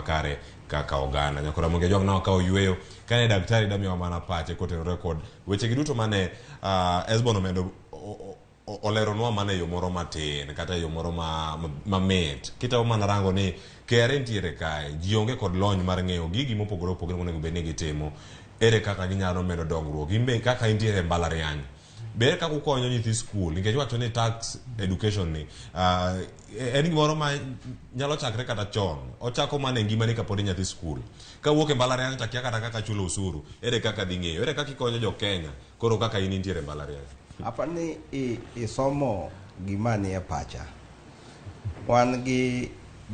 makare kaka oganda. Nyakor Ramogi Ajwang' ne wakawo yueyo kane daktari damiyowa mana pache kotenore kod wechegi duto mane Esbon omedo oleronwa mana e yo moro matin kata e yo moro mamit. Kitemo mana rango ni KRA nitiere kae, ji onge kod lony mar ng'eyo gigi mopogore opogore monego bed ni gitimo. Ere kaka ginyalo medo dongruok? In be kaka intiere e mbalariany, be ere kaka ukonyo nyithi skul? Nikech iwacho ni tax education ni en gimoro ma nyalo chakre kata chon. Ochako mana e ngimani kapod inyathi skul. Kawuok e mbalariany to akia kata kaka chulo osuru. Ere kaka dhi ng'eyo? Ere kaka ikonyo jo Kenya koro kaka in intiere e mbalariany? Apa ni isomo gima nie pacha. Wan gi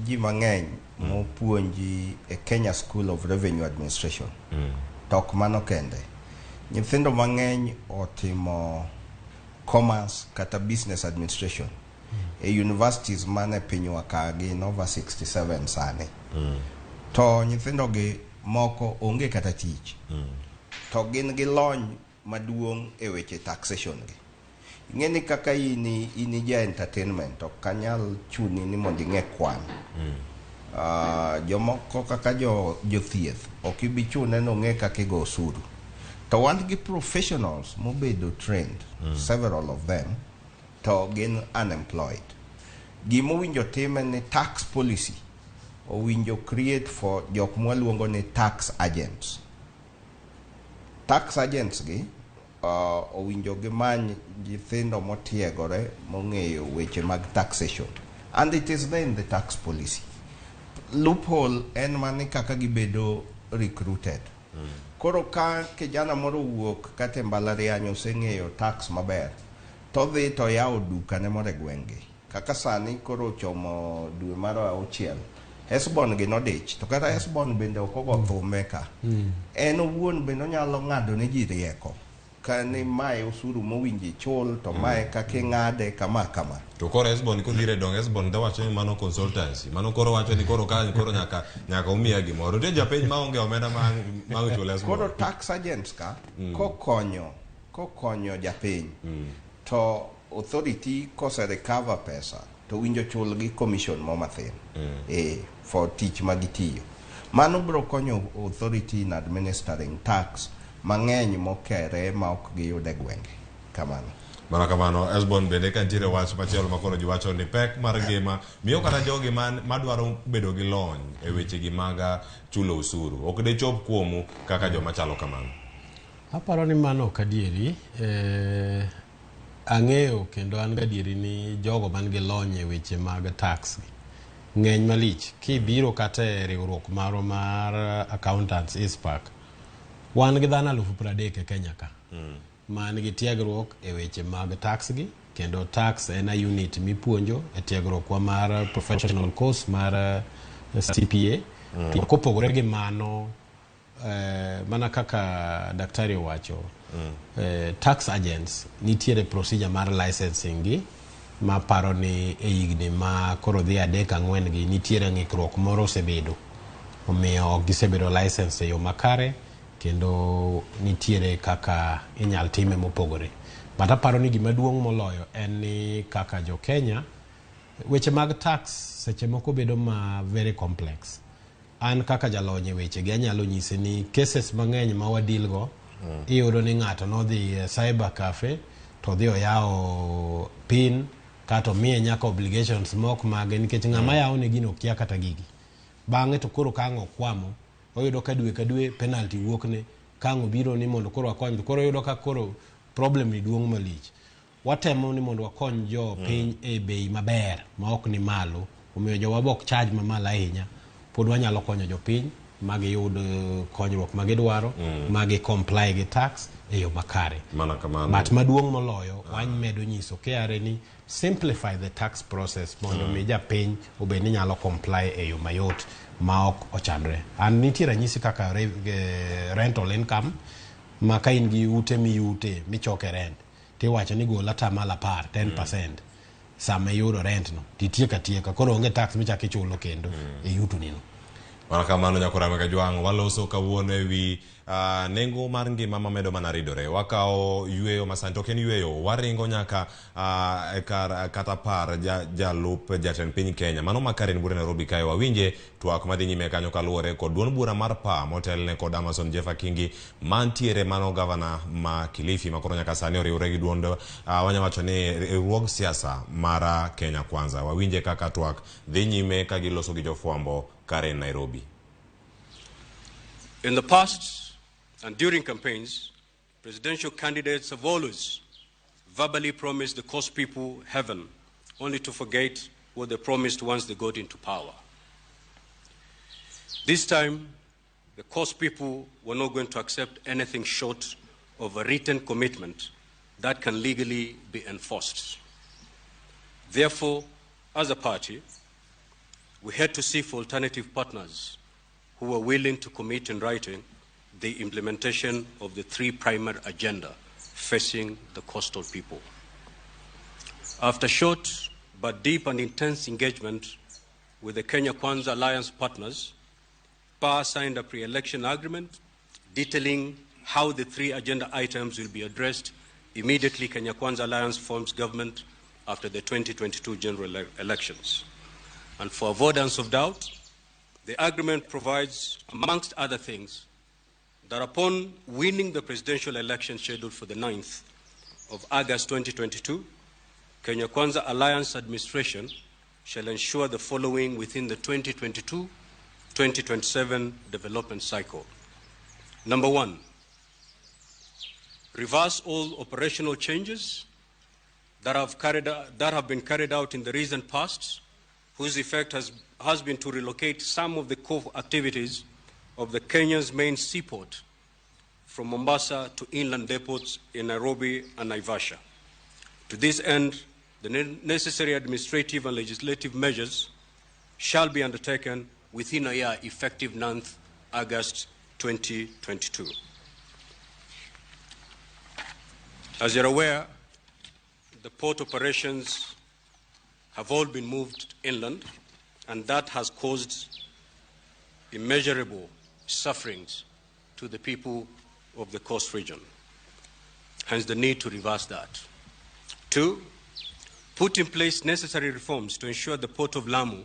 ji mang'eny mopuonji e Kenya School of Revenue Administration. To ok mano kende. Nyithindo mang'eny otimo commerce kata business administration e universities man e pinywa ka gin over 67 sani. To nyithindo gi moko onge kata tich. To gin gi lony maduong' e weche taxation gi. Ing'e ni kaka in in ja entertainment ok anyal chuni ni mondo ing'e kwan. Jomoko kaka jo jothieth ok ibi chune ni ong'e kaka igo osuru. To wan gi professionals mobedo trained, several of them, to gin unemployed. Gimowinjo tim en ni tax policy owinjo create for jok mwaluongo ni tax agents. Tax agents gi owinjo gimany nyithindo motiegore mong'eyo weche mag taxation and it is there in the tax policy. Loophole en mani kaka gibedo recruited. Koro ka kijana moro owuok kata e mbalariany oseng'eyo tax maber todhi to oyawo duka ne moro e gweng' gi. Kaka sani koro ochomo dwe mar auchiel, Hesbon gi nodich to kata Hesbon bende ok ogo thume ka. En owuon bende onyalo ng'ado ne ji rieko ka ni mae osuru mowinjo ichul to mae kaka ing'ade kama kama. To koro Hesbon kodhire dong Hesbon dhi wacho ni mano consultancy. Mano koro wacho ni koro ka koro nyaka nyaka umiya gimoro. Nitie japiny maonge omenda ma ma chul Hesbon. Koro tax agents ka kokonyo kokonyo japiny to authority kose recover pesa to winjo chul gi commission mo mathin for tich ma gitiyo. Mano biro konyo authority in administering tax mang'eny mokere ma ok giyud e gwenge. Kamano. Mana kamano, Hesbon bende ka nitiere wach machielo ma koro ji wacho ni pek mar ngima miyo kata jogi man madwaro bedo gi lony e weche gi mag chulo osuru ok de chop kuomu kaka joma chalo kamano. Aparo ni mano ok adieri. Ang'eyo kendo an gadieri ni jogo man gi lony e weche mag tax ng'eny malich. Kibiro kata e riwruok marwa mar accountants ICPAK, wan gi dhano 30,000 e Kenya ka man gi tiegruok e weche mag tax gi kendo tax en a unit mipuonjo e tiegruokwa mar professional course mar CPA. To kopogore gi mano mana kaka daktari owacho tax agents nitiere procedure mar licensing gi maparo ni e higni ma koro dhi 3 4 gi nitiere ng'ikruok moro osebedo omiyo ok gisebedo license e yo makare kendo nitiere kaka inyal time mopogore but aparo ni gima duong' moloyo en ni kaka jo Kenya weche mag tax seche moko bedo ma very complex an kaka jalony e weche gi anyalo nyise ni cases mang'eny ma wadeal go iyudo ni ng'ato nodhi e cyber cafe to odhi oyawo pin kata omiye nyaka obligations mok mage nikech ng'ama yawo ne gino kia kata gigi bang'e to koro ka ang' okwamo oyudo ka dwe ka dwe penalty wuok ne ka ang' obiro ni mondo koro wakony to koro oyudo ka koro problem ni duong' malich watemo ni mondo wakony jo piny e bei maber ma ok ni malo omiyo jowa be ok charge mamalo ahinya pod wanyalo konyo jopiny ma giyud konyruok ma gidwaro ma gi comply gi tax e yo makare Mana kamano. but maduong' moloyo wamedo nyiso KRA ni simplify the tax process mondo mi japiny obed ni nyalo comply e yo mayot ma ok ochandre an nitie ranyisi kaka rental income ma ka in gi ute miyute michoke rent tiwacho ni gol atamalo 10 10% sama iyudo rent no titieko atieka koro onge tax michako ichulo kendo e yuto nino. Mana kamano nyakora Kajwang' waloso kawuono ewi nengo mar ngima mamedo mana ridore. Wakawo yweyo masani to ok en yweyo, waringo nyaka kar kata par jalup jatend piny Kenya mano ma Karen Bure Nairobi kae wawinje twak madhi nyime kanyo kaluwore kod duond bura mar PA motelne kod Amason Jeff Akingi mantiere mano gavana ma Kilifi makoro nyaka sani oriwre gi duond wanya wacho ni riwruog siasa mar Kenya Kwanza. Wawinje kaka twak dhi nyime ka giloso gi jofwambo Karen Nairobi. In the past and during campaigns, presidential candidates have always verbally promised the Coast people heaven, only to forget what they promised once they got into power. This time, the Coast people were not going to accept anything short of a written commitment that can legally be enforced. Therefore, as a party, we had to seek for alternative partners who were willing to commit in writing the implementation of the three primary agenda facing the coastal people. After short but deep and intense engagement with the Kenya Kwanza Alliance partners, PA signed a pre-election agreement detailing how the three agenda items will be addressed immediately Kenya Kwanza Alliance forms government after the 2022 general elections. And for avoidance of doubt, the agreement provides, amongst other things, that upon winning the presidential election scheduled for the 9th of August 2022, Kenya Kwanza Alliance administration shall ensure the following within the 2022-2027 development cycle. Number one, reverse all operational changes that have been carried out in the recent past, whose effect has been to relocate some of the core activities of the Kenya's main seaport from Mombasa to inland depots in Nairobi and Naivasha. To this end, the necessary administrative and legislative measures shall be undertaken within a year, effective 9th August 2022. As you're aware, the port operations have all been moved inland, and that has caused immeasurable sufferings to the people of the coast region. Hence the need to reverse that. Two, put in place necessary reforms to ensure the Port of Lamu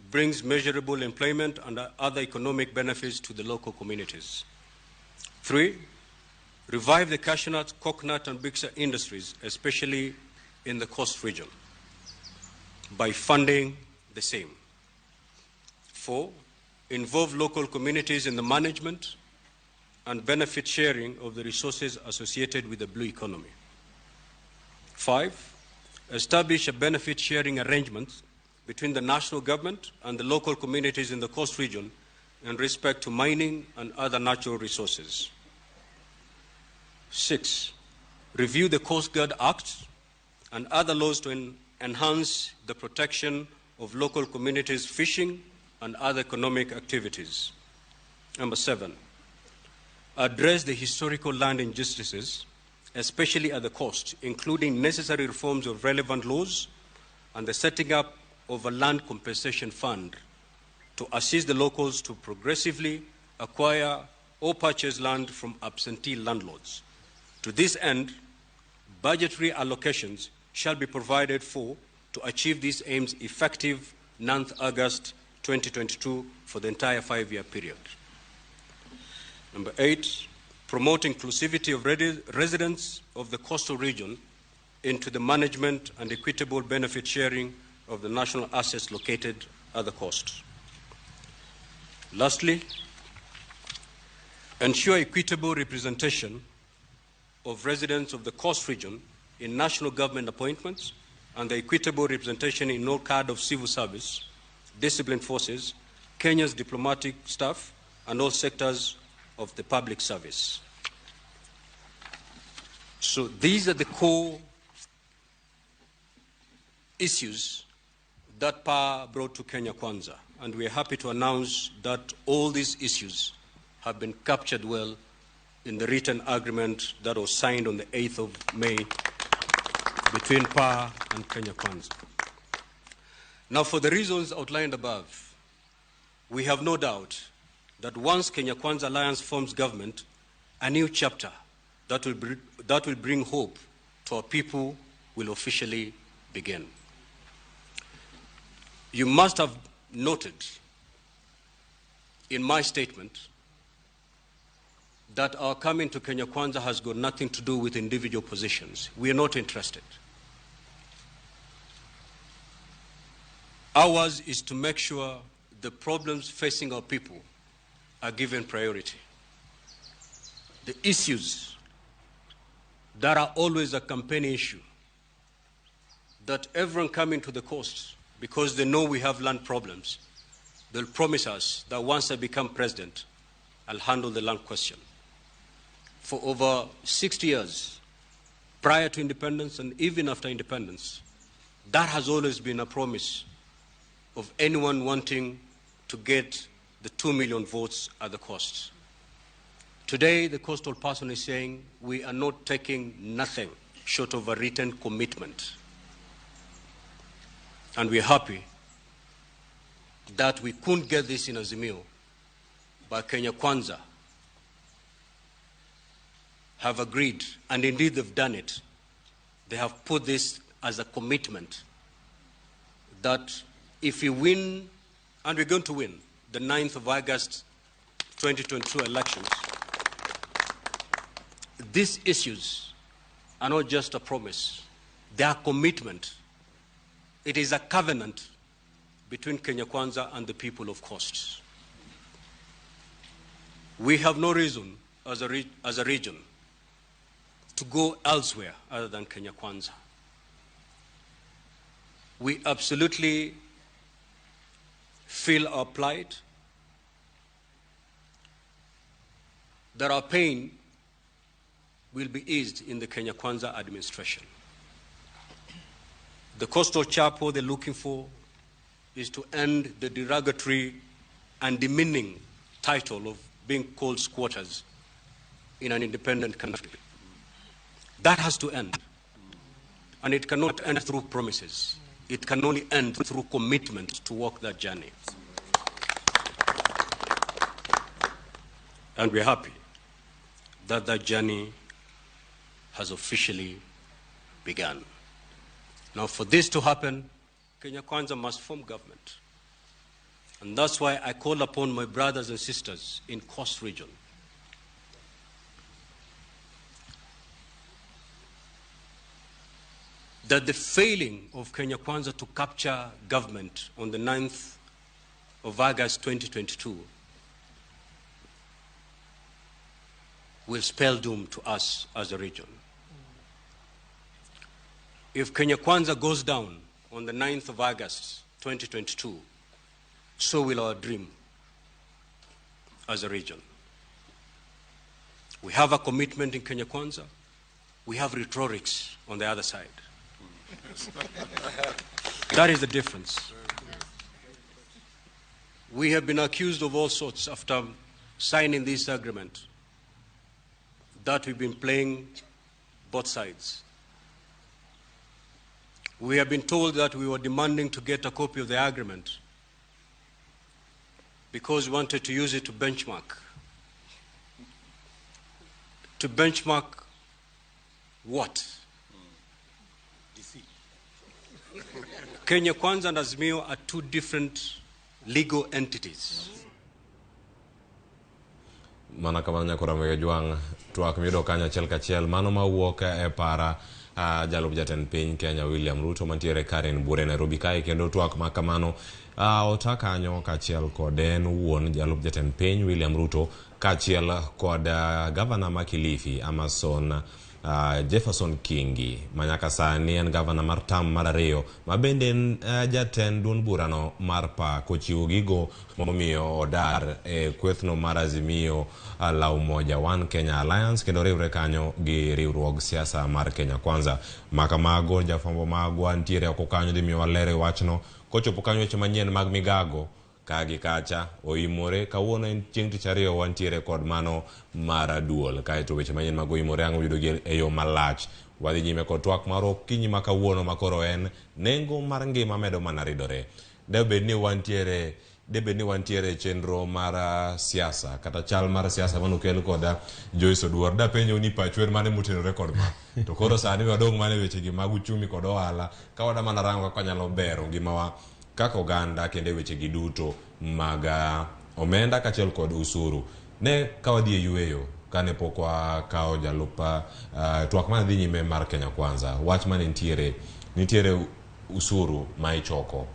brings measurable employment and other economic benefits to the local communities. Three, revive the cashew nut, coconut, and bixer industries, especially in the coast region, by funding the same. Four, involve local communities in the management and benefit sharing of the resources associated with the blue economy. Five, establish a benefit sharing arrangement between the national government and the local communities in the coast region in respect to mining and other natural resources. Six, review the Coast Guard Act and other laws to enhance the protection of local communities' fishing and other economic activities. Number seven, address the historical land injustices, especially at the coast, including necessary reforms of relevant laws and the setting up of a land compensation fund to assist the locals to progressively acquire or purchase land from absentee landlords. To this end, budgetary allocations shall be provided for to achieve these aims effective 9th August 2022 for the entire 5-year period. Number 8, promote inclusivity of residents of the coastal region into the management and equitable benefit sharing of the national assets located at the coast. Lastly, ensure equitable representation of residents of the coast region in national government appointments and the equitable representation in all cadre of civil service, disciplined forces, Kenya's diplomatic staff, and all sectors of the public service. So these are the core issues that PA brought to Kenya Kwanza, and we are happy to announce that all these issues have been captured well in the written agreement that was signed on the 8th of May between PA and Kenya Kwanza. Now, for the reasons outlined above, We have no doubt that once Kenya Kwanza Alliance forms government, a new chapter that will bring hope to our people will officially begin. You must have noted in my statement that our coming to Kenya Kwanza has got nothing to do with individual positions. We are not interested. Ours is to make sure the problems facing our people are given priority. The issues that are always a campaign issue, that everyone coming to the coast, because they know we have land problems, they'll promise us that once I become president, I'll handle the land question. For over 60 years, prior to independence and even after independence, that has always been a promise of anyone wanting to get the 2 million votes at the coast. Today, the coastal person is saying we are not taking nothing short of a written commitment. And we're happy that we couldn't get this in Azimio, but Kenya Kwanza have agreed, and indeed they've done it. They have put this as a commitment that if we win, and we're going to win, the 9th of August 2022 elections, these issues are not just a promise, they are commitment. It is a covenant between Kenya Kwanza and the people of Coast. We have no reason as a region to go elsewhere other than Kenya Kwanza. We absolutely feel our plight, that our pain will be eased in the Kenya Kwanza administration. The coastal chapel they're looking for is to end the derogatory and demeaning title of being called squatters in an independent country. That has to end. And it cannot end through promises. It can only end through commitment to walk that journey. And we're happy that that journey has officially begun. Now, for this to happen, Kenya Kwanza must form government. And that's why I call upon my brothers and sisters in Coast Region that the failing of Kenya Kwanza to capture government on the 9th of August 2022 will spell doom to us as a region. If Kenya Kwanza goes down on the 9th of August 2022, so will our dream as a region. We have a commitment in Kenya Kwanza. We have rhetorics on the other side. That is the difference. We have been accused of all sorts after signing this agreement that we've been playing both sides. We have been told that we were demanding to get a copy of the agreement because we wanted to use it to benchmark. To benchmark what? Kenya Kwanza and Azimio are two different legal entities. Mana kamano nyakora Jwang' twak miyudo kanyo achiel kachiel mano mawuok e para jalup jatend piny Kenya William Ruto mantiere Karen Bure Nairobi kae kendo twak ma kamano ota kanyo kaachiel kod en wuon jalup jatend piny William Ruto kaachiel kod gavana ma Kilifi Amason Jefferson Kingi manyaka sani en gavana mar tam mar ariyo ma bende en jatend duond burano mar PA kochiwo gigo momiyo odar e kwethno mar Azimio la Umoja One Kenya Alliance kendo riwre kanyo gi riwruog siasa mar Kenya Kwanza. Makamago jafwambo magwa ntiere oko kanyo dhi miyowa ler e wachno kochopo kanyo weche manyien mag migago kagi kacha oimore kawuono en chieng' tich ariyo wantiere kod mano mar duol kaeto weche manyien mag oimore ang' yudogi e yo malach. Wadhi nyime kod twak mar okinyi ma kawuono ma koro en nengo mar ngima medo mana ridore. De bed ni wantiere Debed ni wantiere e chenro mar siasa kata chal mar siasa manokel koda Joyce Oduor. Dapenjou ni pachu en mane motenore kod ma? To koro sani wadong' mana e wechegi mag uchumi kod ohala ka wada mana rango kaka wanyalo bero ngimawa kaka oganda kendo e wechegi duto mag omenda kaachiel kod usuru. Ne ka wadhi e yueyo kane pok wakawo jalup twak mane dhi nyime mar Kenya Kwanza, wach mane nitiere nitiere usuru ma ichoko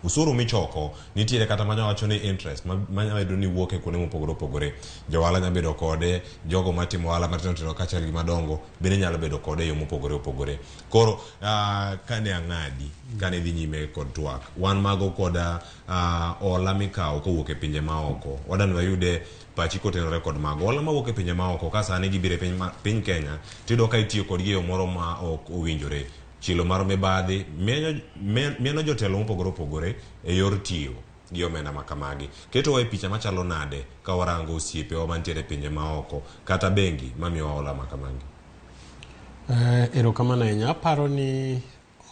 usuru michoko nitiere kata manya wacho ni interest manya bedo ni wuok e kuonde mopogore opogore. Johala nyalo bedo kode, jogo matimo ohala matindo tindo kaachiel gi madongo bende nyalo bedo kode e yo mopogore opogore. Koro kane ang'adi kane dhi nyime kod twak wan mago koda hola mikawo kowuok e pinje maoko wadani wayude pachi kotenore kod mago hola mawuok e pinje maoko ka sani gibiro e piny, piny Kenya tiyudo ka itiyo kodgi e yo moro ma ok owinjore chilo mar mibadhi mieno jotelo mopogore opogore e yor tiyo gi omenda ma kamagi. Ketowa e picha machalo nade ka warango osiepewa mantiere e pinje maoko kata bengi mamiyowa hola ma kamagi? Erokamano ahinya. Aparo ni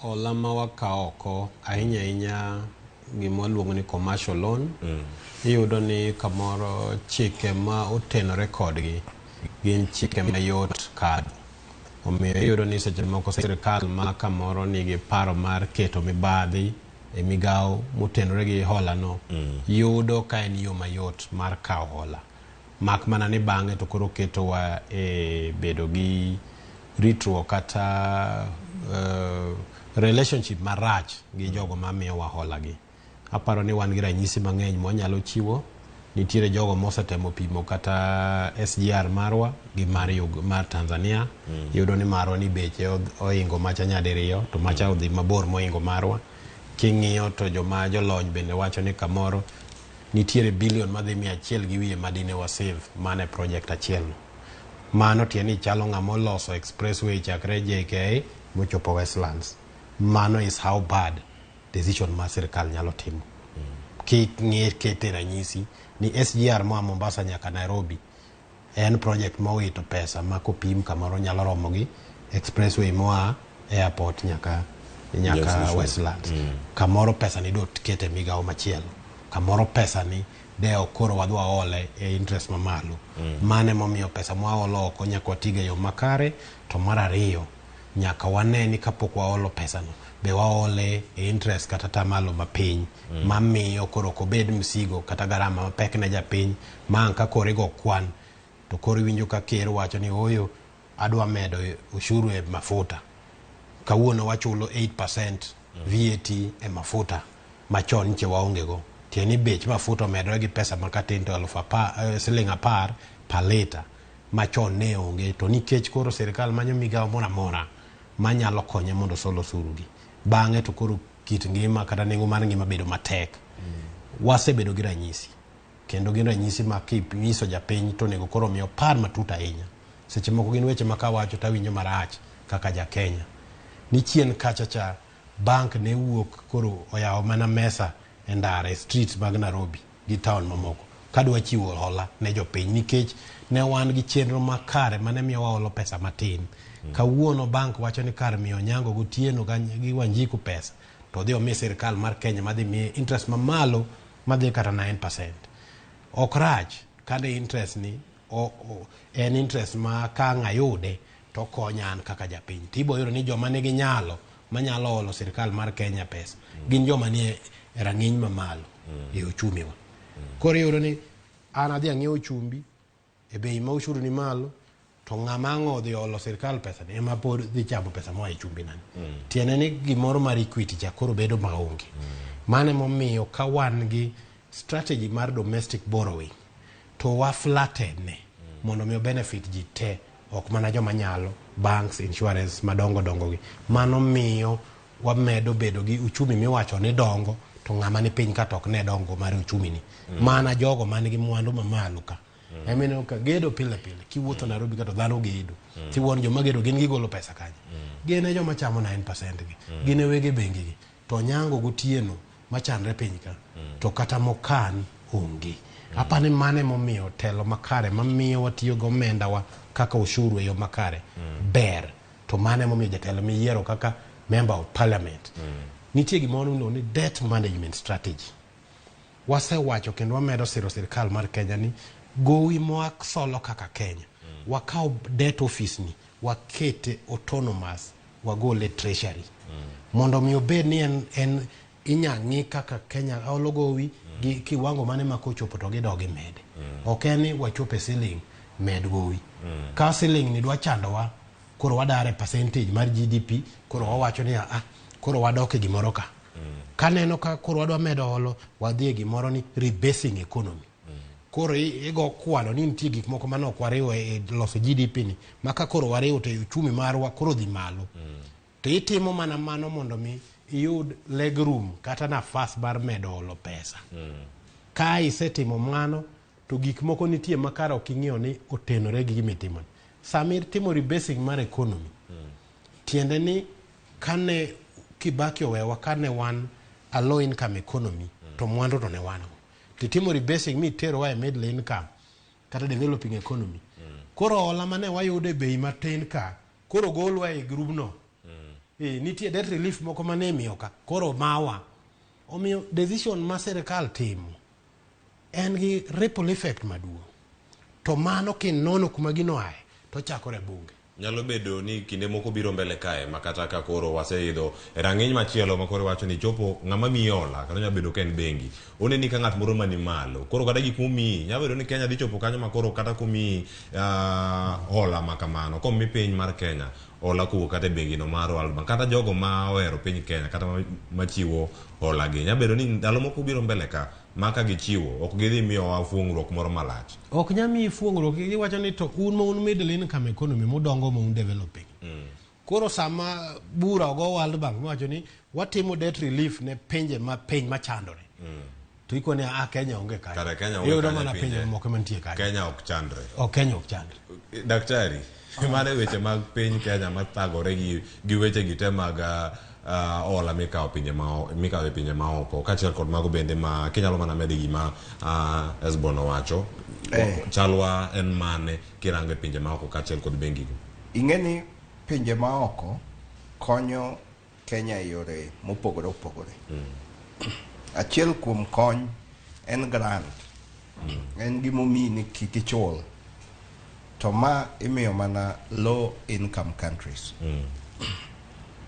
hola ma wakawo oko ahinya ahinya gima waluongo ni commercial loan iyudo ni kamoro chike ma otenore kodgi gin chike mayot kadho. Omiyo iyudo ni seche moko sirikal ma kamoro nigi paro mar keto mibadhi e migawo motenore gi hola no yudo ka en yo mayot mar kawo hola. Mak mana ni bang'e to koro ketowa e bedo gi ritruok kata relationship marach gi jogo mamiyowa hola gi. Aparo ni wan gi ranyisi mang'eny mwanyalo chiwo. Nitiere jogo mosetemo pimo kata SGR marwa gi mar Tanzania. Iyudo ni marwa ni beche ohingo macha nyadiriyo to macha odhi mabor mohingo marwa. King'iyo to joma jolony bende wacho ni kamoro nitiere bilion madhi 100 gi wiye madine wa save mana e project achiel no. Mano tiende ni chalo ng'ama oloso expressway chakre JKIA mochopo Westlands. Mano is how bad decision ma sirikal nyalo timo. King'iye kete ranyisi ni SGR moa Mombasa nyaka Nairobi en project mowito pesa ma kopim kamoro nyalo romo gi expressway moa airport nyaka Yes, sure. Westlands. Kamoro pesa ni dot kete migawo machielo. Kamoro pesa ni de ok koro wadhi waole e interest mamalo. Mano emomiyo pesa mwaolo oko nyaka watige e yo makare. To mar ariyo nyaka wane ni kapok waolo pesano be waole e interest kata tamalo mapiny mamiyo koro ok obed msigo kata garama mapek ne japiny ma ang' ka koro igo kwan to koro iwinjo ka ker wacho ni ooyo adwa medo ushuru e mafuta. Kawuono wachulo 8% VAT e mafuta machon nche waonge go. Tiende ni bech mafuta omedore gi pesa makatin to siling 10 per lita machon ne onge. To nikech koro sirikal manyo migawo moro amora manyalo konye mondo osol osuru gi. Bang'e to koro kit ngima kata nengo mar ngima bedo matek. Wasebedo gi ranyisi kendo gin ranyisi ma kinyiso japiny to onego koro omi opar matut ahinya. Seche moko gin weche ma kawacho tawinjo marach kaka ja Kenya. Ni chien kacha cha bank ne wuok koro oyawo mana mesa e ndara e streets mag Nairobi gi town mamoko kadwa chiwo hola ne jopiny nikech ne wan gi chenro makare mane miyo waholo pesa matin. Kawuono bank wacho ni kar miyo Onyango Gotieno gi Wanjiku pesa to odhi omi sirikal mar Kenya madhi miye interest mamalo madhi kata 9%. Ok rach kane interest ni en interest ma ka ang' ayude to okonya an kaka japiny. Tibo yudo ni joma nigi nyalo manyalo holo sirikal mar Kenya pesa gin joma nie rang'iny mamalo e uchumi wa. Koro iyudo ni an adhi ang'iewo chumbi e bei ma ushuru ni malo to ng'ama ang' odhi holo sirikal pesa ni ema pod dhi chamo pesa moa e chumbi nani. Tiende ni gimoro mar equity cha koro bedo maonge. Mano emomiyo ka wan gi strategy mar domestic borrowing to wa flatten ne mondo mi benefit ji te ok mana joma nyalo banks insurance madongo dongo gi. Mano miyo wamedo bedo gi uchumi miwacho ni dongo to ng'ama ni piny ka to ok ne dongo mar uchumi ni. Mana jogo man gi mwandu mamalo ka. Emineno ka gedo pile pile kiwuotho Nairobi ka to dhano gedo. Tiwuon joma gedo gin gigolo pesa kanye. Gin e joma chamo 9% gi. Gin e wege bengi gi. To Onyango Gotieno machandre piny ka to kata mokan onge. Apani mano emomiyo telo makare mamiyo watiyo gi omenda wa kaka ushuru e yo makare ber. To mano emomiyo jatelo miyiero kaka member of parliament. Nitie gimoro miluongo ni debt management strategy. Wasewacho kendo wamedo siro sirkal mar Kenya ni gowi mwasolo kaka Kenya, wakaw debt office ni wakete autonomous, wagole e treasury mondo mi obed ni en inya ng'i kaka Kenya olo gowi gi kiwango mane ma kochopo to gidog gimede. Ok en ni wachopo e siling med gowi. Ka siling ni dwa chandowa, koro wadar e percentage mar GDP, koro wawacho ni ah, koro wadok e gimoro ka. Kaneno ka koro wadwa medo holo, wadhi e gimoro ni rebasing economy. Koro igo kwano ni nitie gik moko mane ok wariwo e loso GDP ni, ma ka koro wariwo to uchumi marwa koro dhi malo. To itimo mana mano mondo mi iyud leg room kata nafas mar medo holo pesa. Ka isetimo mano, to gik moko nitie ma kara ok ing'iyo ni otenore gi gima itimo ni. Sama itimo rebasing mar economy, tiende ni kane Kibaki owewa kane wan a low income economy, to mwandu to ne wan go. Titimo rebasing mi iterowa e middle income kata developing economy. Koro hola mane wayudo e bei matin ka, koro golwa e grubno. Nitie debt relief moko mane imiyo ka, koro mawa. Omiyo decision ma sirikal timo en gi ripple effect maduong'. To mano kinono kuma gino ae, to chakore e bunge. Nyalo bedo ni kinde moko biro mbele kae ma kata ka koro waseidho e rang'iny machielo ma koro iwacho ni chopo ng'ama miyi hola kata nyalo bedo ka en bengi oneni ka ng'at moro mani malo koro kata gik momiyi nyalo bedo ni Kenya dhi chopo kanyo ma koro kata komiyi hola ma kamano komi piny mar Kenya hola kowuok kata e bengi no mar World Bank kata jogo ma ohero piny Kenya kata machiwo hola gi nyalo bedo ni ndalo moko biro mbele ka ma ka gichiwo ok gidhi miyowa fuong'ruok moro malach. Ok nyal miyi fuong'ruok, giwacho ni to un ma un middle income economy mudongo ma un developing. Koro sama bura ogo World Bank miwacho ni watimo debt relief ne pinje ma piny machandore. To ikone a Kenya onge kanyo. Kare Kenya onge Iyudo kanyo mana pinje mamoko mantie kanyo. Kenya ok chandre. Ok Kenya ok chandre. Daktari, mano e weche mag piny Kenya mathagore gi weche gi te mag hola mikawo pinje ma mikawo e pinje maoko kaachiel kod mago bende ma kinyalo mana medo gima Esbon owacho chalwa en mane kirango e pinje maoko kaachiel kod bengi go. Ing'e ni pinje maoko konyo Kenya e yore mopogore opogore. Achiel kuom kony en grant. En gimomiyi ni kik ichul. To ma imiyo mana low income countries.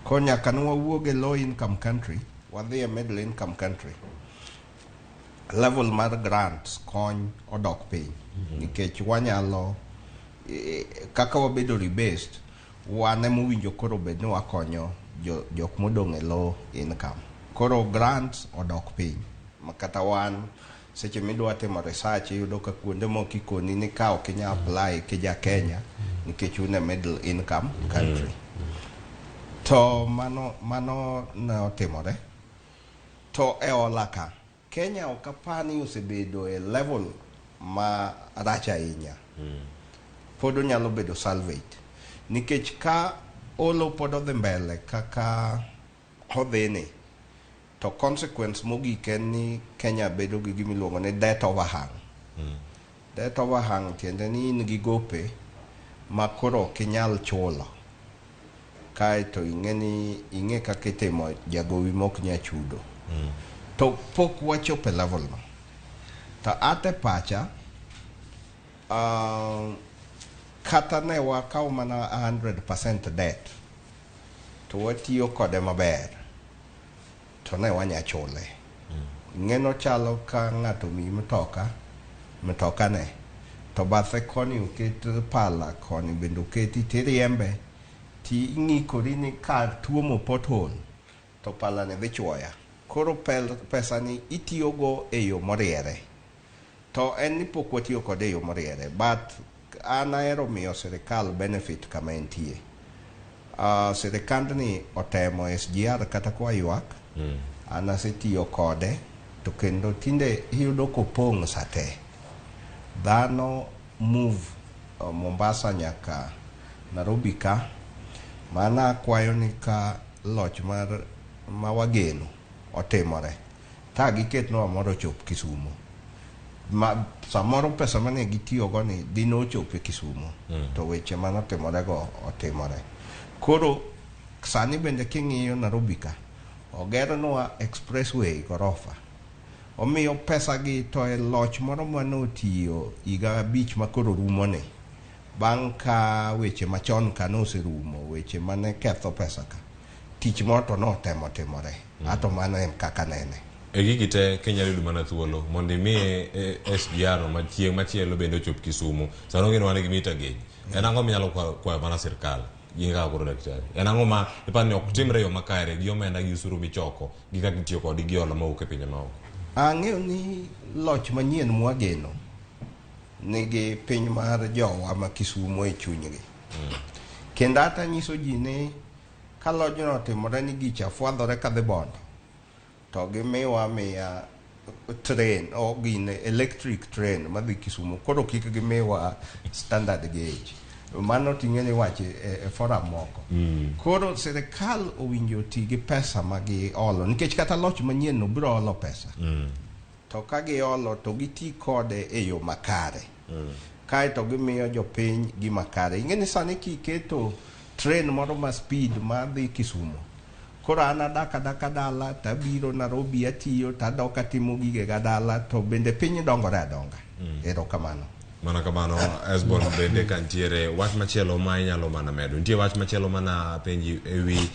Koro nyaka ne wawuog e low income country, wadhi e middle income country. Level mar grants kony odok piny. Nikech wanyalo kaka wabedo rebased, wan emowinjo koro bed ni wakonyo jok modong' e low income. Koro grants odok piny. Ma kata wan seche midwa timo research iyudo ka kuonde moko ikoni ni ka ok inyal apply kija Kenya nikech un e middle income country. To mano ne otimore. To e hola ka, Kenya ok apar ni osebedo e level ma rach ahinya. Pod onyalo bedo salvaged. Nikech ka olo pod odhi mbele kaka odhini, to consequence mogik en ni Kenya bedo gi gima iluongo ni debt overhang. Debt overhang tiende ni in gi gope ma koro ok inyal chulo. Kaeto ing'e ni ing'e kaka itimo jagowi mok nyal chudo. To pok wachopo e level no. To ate pacha, kata ne wakaw mana 100% debt, to watiyo kode maber, to ne wanya chule. Ing'e chalo ka ng'ato omiyi mtoka, mtoka ne, to bathe koni oket pala, koni bende oketi tiriembe, ti ing'ikori ni kar tuomo pothole, to pala ni dhi chuoya. Koro pesa ni itiyogo e yo moriere. To en ni pok watiyo kode e yo moriere, but an ahero miyo sirikal benefit kama entie. Sirikandni otemo SGR kata kwa ywak, an asetiyo kode, to kendo tinde iyudo kopong' sate. Dhano move Mombasa nyaka Nairobi ka, mana akwayo ni ka loch mar ma wageno otimore, ta giketnwa mondo ochop Kisumo. Ma samoro pesa mane gitiyogo ni dine ochopo e Kisumo, to weche manotimore go otimore. Koro sani bende king'iyo Nairobi ka, ogernwa expressway gorofa. Omiyo pesa gi to e loch moro manotiyo higa 5 makoro rumoni, bang' ka weche machon ka noserumo, weche mane ketho pesa ka, tich moro to notemo timore. Ato mano en kaka nene. E gigi te kinyalo yudo mana thuolo mondo imiye SGR no machieng' machielo bende ochop Kisumu. Sano gin wan gi mita gauge. En ang'o minyalo kwayo mana sirkal? Gin kaka koro daktari. En ang'o ma iparo ni ok timre e yo makare gi omenda gi osuru michoko gi kaka itiyo kode gi hola mawuok e pinje maoko? Ang'eyo ni loch manyien mwageno nigi piny mar jowa ma Kisumo e chunygi. Kendo ata nyiso ji ni ka lojno otimore ni gicha fwadhore kadhi Bondo, to gimiwa miya train o gine electric train madhi Kisumu, koro kik gimiwa standard gauge. Mano ting'e ni wache e forum moko. Koro sirikal owinjo ti gi pesa ma giolo, nikech kata loch manyien no biro olo pesa. To ka giolo to giti kode e yo makare. Kaeto gimiyo jopiny gima kare. Ing'e ni sani kiketo train moro ma speed madhi Kisumu, koro an adak adaka dala tabiro Nairobi atiyo tadok atimo gigega dala, to bende piny dongore adonga. Erokamano. Mana kamano Esbon bende ka ntiere wach machielo ma inyalo mana medo. Nitie wach machielo mana penji ewi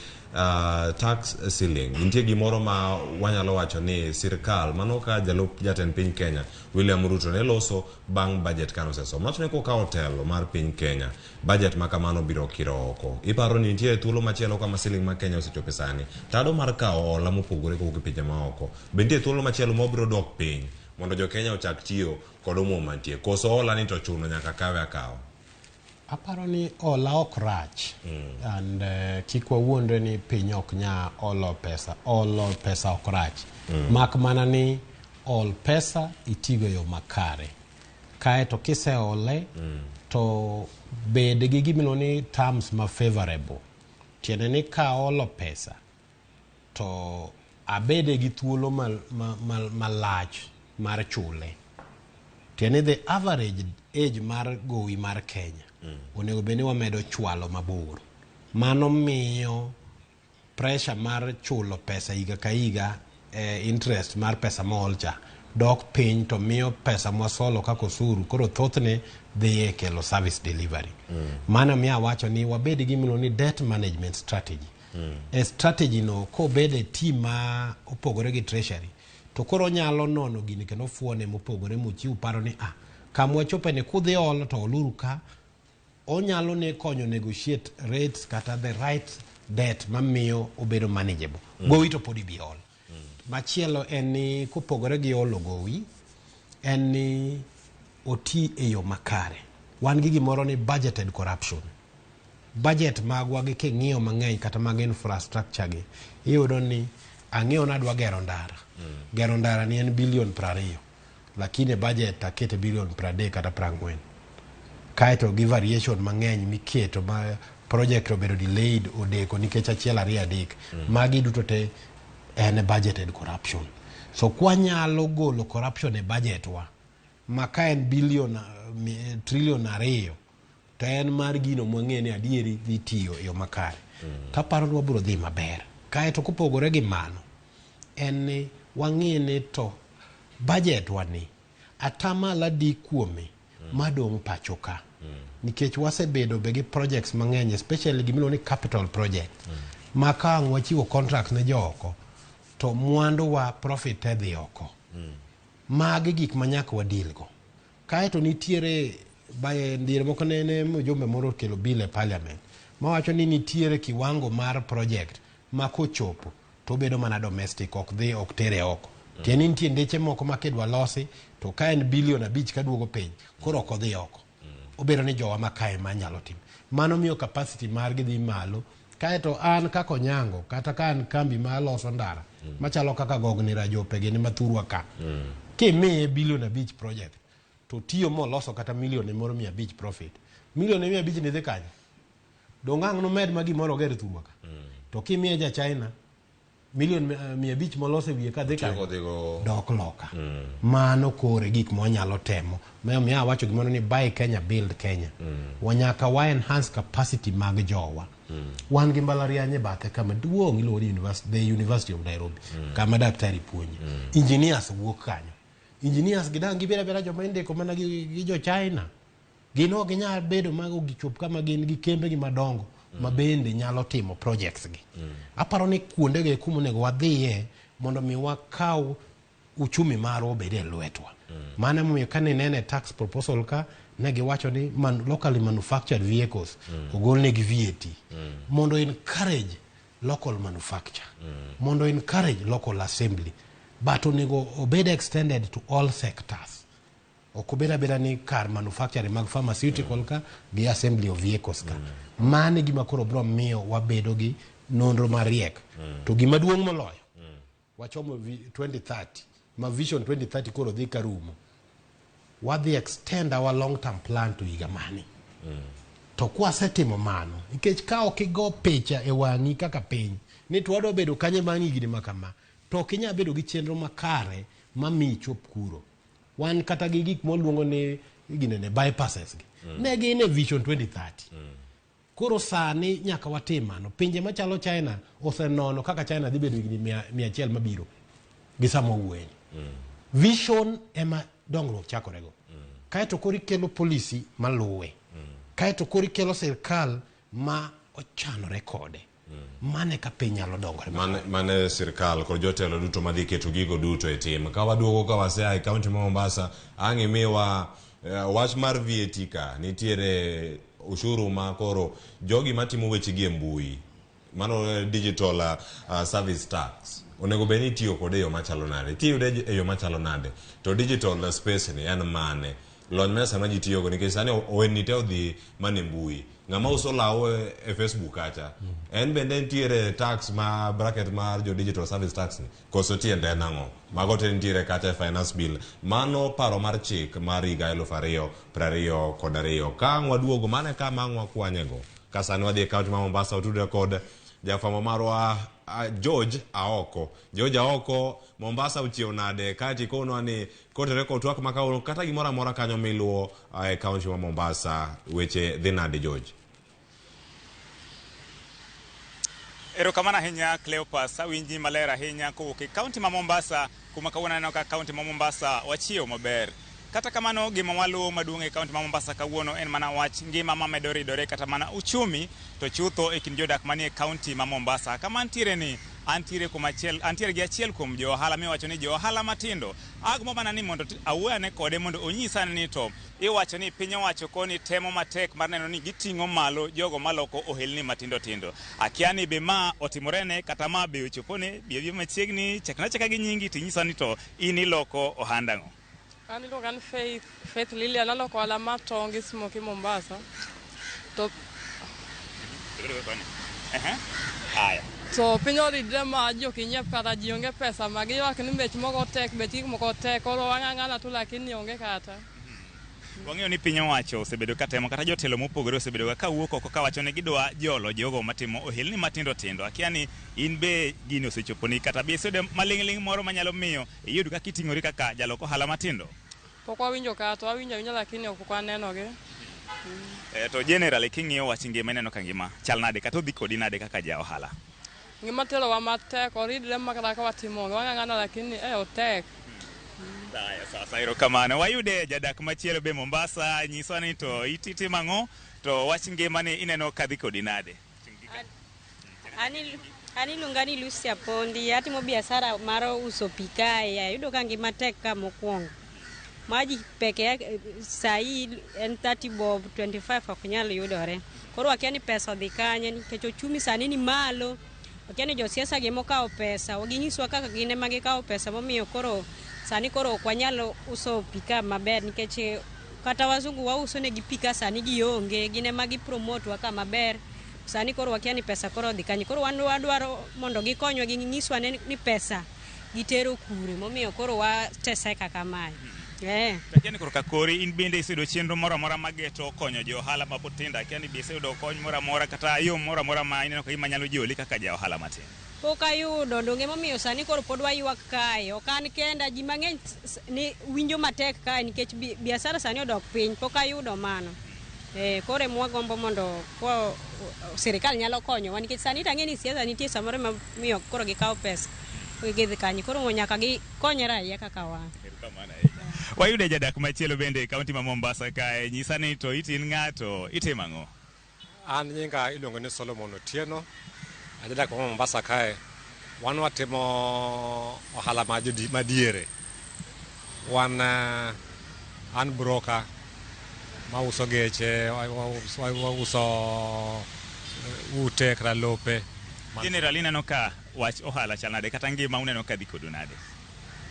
tax ceiling. Nitie gimoro ma wanyalo wacho ni sirkal mano ka jalup jatend piny Kenya William Ruto ne loso bang' budget kane osesom. Nowacho ni kokawo telo mar piny Kenya, budget ma kamano biro kiro oko. Iparo ni nitie thuolo machielo kama siling ma Kenya osechope sani. Tado mar kawo hola mopogore kowuok e pinje maoko. Be nitie thuolo machielo ma obiro dok piny mondo jo Kenya ochak tiyo kod omuom mantie. Koso hola ni to chuno nyaka kawe akawa. Aparo ni hola ok rach. And kik wawuondre ni piny ok nya olo pesa. Olo pesa ok rach. Mak mana ni ol pesa itigo e yo makare. Kaeto kiseole to bed gi gimiluongo ni terms ma favorable. Tiende ni ka olo pesa to abede gi thuolo malach mar chule. Tiende ni the average age mar gowi mar Kenya onego bed ni wamedo chwalo mabor. Mano miyo pressure mar chulo pesa higa ka higa, interest mar pesa mool cha dok piny, to miyo pesa mwasolo kaka osuru koro thothne dhi e kelo service delivery. Mano miyo awacho ni wabed gi gimiluongo ni debt management strategy. E strategy no kobed e team ma opogore gi treasury, to koro onyalo nono gini kendo fuone mopogore mochiw paro ni kama wachope ni kudhi olo to oluru ka, onyalo ne konyo negotiate rates kata the right debt mamiyo obedo manageable. Gowi to pod ibi ol. Machielo en ni kopogore gi olo gowi, en ni oti e yo makare. Wan gi gimoro ni budgeted corruption. Budget magwa gi king'iyo mang'eny kata mag infrastructure gi, iyudo ni ang'iewo nadwa gero ndara. Gero ndara ni en bilion 20, lakini e budget akete bilion 30 kata 40. Kaeto gi variation mang'eny miketo ma project obedo delayed odeko nikech 1 2 3. Magi duto te en budgeted corruption. So kwanyalo golo corruption e budget wa, ma ka en billion, trillion 2, to en mar gino mwang'e ni adieri dhi tiyo e yo makare. Taparo ni wabiro dhi maber. Kaeto kopogore gi mano, en ni wang'e ni to budget wa ni atamalo adi kuome madong' pacho ka. Nikech wasebedo be gi projects mang'eny, especially gimiluongo ni capital project. Ma ka ang' wachiwo contract ne jooko, to mwandu wa profit te dhi oko. Magi gik ma nyaka wadeal go. Kaeto nitiere by diere moko nene mjumbe moro okelo bill e parliament mawacho ni nitiere kiwango mar project ma kochopo to obedo mana domestic, ok dhi, ok tere oko. Tiende ni nitie ndeche moko ma kidwa losi to ka en bilion 5 kaduogo piny, koro ok odhi oko. Obedo ni jowa ma kae ma nyalo timo. Mano miyo capacity margi dhi malo. Kaeto an kaka Onyango, kata ka an kambi ma loso ndara, machalo kaka Gogni Rajope gini mathurwa ka. Kimiye bilion 5 project, to tiyo moloso kata milion moro 500 profit. Milion 500 ni dhi kanye? Dong' ang' nomed ma gimoro oger thurwa ka. To kimiye ja China, Milion 500 molos e wiye ka dhi Tieko kanyo dhigo dok loka. Mano kore gik mwanyalo temo. Momiyo awacho gimoro ni buy Kenya, build Kenya. Wanyaka wa enhance capacity mag jowa. Wan gi mbalariany e bathe kama duong' iluongo ni the University of Nairobi, kama daktari puonje. Engineers wuok kanyo. Engineers gi dang' gibed abeda joma indiko mana gi jo China. Gin ok ginyal bedo mago gichop kama gin gi kembe gi madongo ma bende nyalo timo projects gi. Aparo ni kuondego e kuma onego wadhiye mondo mi wakaw uchumi marwa obed e lwetwa. Mano emomiyo kane inene tax proposal ka ne giwacho ni locally manufactured vehicles ogolnegi VAT mondo encourage local manufacture, mondo encourage local assembly, but onego obed extended to all sectors. Ok obed abeda ni kar manufacturing mag pharmaceutical ka gi assembly of vehicles ka. Mano e gima koro biro miyo wabedo gi nonro mariek. To gima duong' moloyo, wachomo 2030, ma vision 2030 koro dhi karumo. Wadhi extend our long term plan to higa mane. To kwasetimo mano, nikech ka ok igo picha e wang'i kaka piny, ni to wadwa bedo kanye bang' higni ma kama, to ok inyal bedo gi chenro makare mamiyi ichop kuro. Wan kata gi gik mwaluongo ni ginene bypasses gi. Ne gin e vision 2030. Koro sani nyaka watim mano. Pinje machalo China osenono kaka China dhi bedo higni 100 mabiro gi sama wawuoyeni. Vision ema dongruok chakorego. Kaeto koro ikelo policy maluwe. Kaeto koro ikelo sirkal ma ochanore kode. Mano eka piny nyalo dongore. Mane sirkal kod jotelo duto madhi keto gigo duto e tim. Ka waduogo ka wasea e kaunti ma Mombasa, ang' imiwa wach mar VAT ka nitiere ushuru ma koro jogi matimo weche gi e mbui. Mano digital service tax. Onego bed ni itiyo kode e yo machalo nade? Itiyo e yo machalo nade? To digital space ni en mane? Lony ma sama ji tiyogo nikech sani ohendni te odhi mana e mbui. Ng'ama uso law e Facebook kacha, en bende nitiere tax ma bracket mar jo digital service tax ni, koso tiende en ang'o? Mago te nitiere kacha e finance bill. Mano paro mar chik mar higa 2022. Ka ang' waduogo, mano e kama ang' wakwanyego. Ka sani wadhi e kaunti ma Mombasa, watudre kod jafwambo marwa George Aoko. George Aoko, Mombasa ochiew nade? Kaeto ikonwa ni kotere kod twak ma kawuono kata gimoro amora kanyo miluwo e kaunti ma Mombasa, weche dhi nade George? Erokamano ahinya Cleopas, awinji maler ahinya kowuok e kaunti ma Mombasa, kuma kawuono aneno ka kaunti ma Mombasa wachiew maber. Kata kamano gima waluwo maduong' e kaunti ma Mombasa kawuono en mana wach ngima mamedo ridore kata mana uchumi to chutho e kind jodak manie kaunti ma Mombasa. Kama antiere ni, antiere kuom achiel, antiere gi achiel kuom jo ohala miwacho ni jo ohala matindo. Agombo mana ni mondo awuo ane kode mondo onyisa ni to iwacho ni piny owacho koni temo matek mar neno ni giting'o malo jogo maloko ohelni matindo tindo. Akia ni be ma otimorene kata ma be ochopone, bi abi machiegni, chakna achaka gi nyingi tinyisa ni to in iloko ohanda ang'o? An iluonga ni Faith, Faith Lilian, aloko ohala mar tong' gi smoky Mombasa. To Haya. To piny oridre ma ji ok inyiep kata ji onge pesa ma giywak ni bech moko tek, bech gik moko tek, koro wang'ang'ana tu lakini onge kata. Wang'eyo ni piny owacho osebedo ka temo kata jotelo mopogore osebedo ka wuok oko kawacho ni gidwa jolo jogo matimo ohelni matindo tindo. Akia ni in be gini osechoponi kata be iseyudo maling'ling' moro manyalo miyo iyud kaka iting'ori kaka jalok ohala matindo? Pok wawinjo kata, wawinjo awinja lakini ok wanenogi. To generally king'iyo wach ngima ineno ka ngima chal nade kata odhi kodi nade kaka ja ohala? Ngima terowa matek, oridre ma kata ka watimo onge, wang'ang'ana lakini otek. Haya, sasa erokamano. Wayude jadak machielo be Mombasa, nyiswa ni to itimo ang'o to wach ngima ni ineno ka dhi kodi nade? An iluonga ni Lucy Apondi, atimo biashara mar uso pi kae, ayudo ka ngima tek ka mokwongo. Maji peke sahi en 30 bob, 25 ok nyal yudore. Koro wakia ni pesa odhi kanye nikech ochumi sani ni malo. Wakia ni josiasa gi mokawo pesa, ginyiswa kaka gin ema gikawo pesa momiyo koro sani koro ok wanyal uso pi ka maber nikech kata wazungu wauso negi pi ka sani gionge, gin ema gipromote wa ka maber. Sani koro wakia ni pesa koro odhi kanye. Koro wan wadwaro mondo gikonywa ginyiswa ni pesa gitero kure momiyo koro wateseka kamae. Akia ni koro ka kori in bende iseyudo chenro moro amora mageto konyo jo ohala mapod tindo. Akia ni be iseyudo kony moro amora kata yo moro amora ma ineno ka gima nyalo joli kaka ja ohala matin. Pok ayudo, donge momiyo sani koro pod waywak kae. Ok an kenda, ji mang'eny ni winjo matek kae nikech biashara sani odok piny, pok ayudo mano. Koro ema wagombo mondo ko sirikal nyalo konyowa nikech sani to ang'e ni siasa nitie samoro ema miyo koro gikawo pesa gidhi kanye, koro nyaka gikony raia kaka wan. Wayude jadak machielo bende e kaunti ma Mombasa kae. Nyisa ni to itin ng'ato, itimo ang'o? An nyinga iluongo ni Solomon Otieno, ajadak ma Mombasa kae. Wan watimo ohala madiere. Wan an broker mauso geche, wauso ute kata lope. General, ineno ka wach ohala chal nade kata ngima uneno ka dhi kodu nade?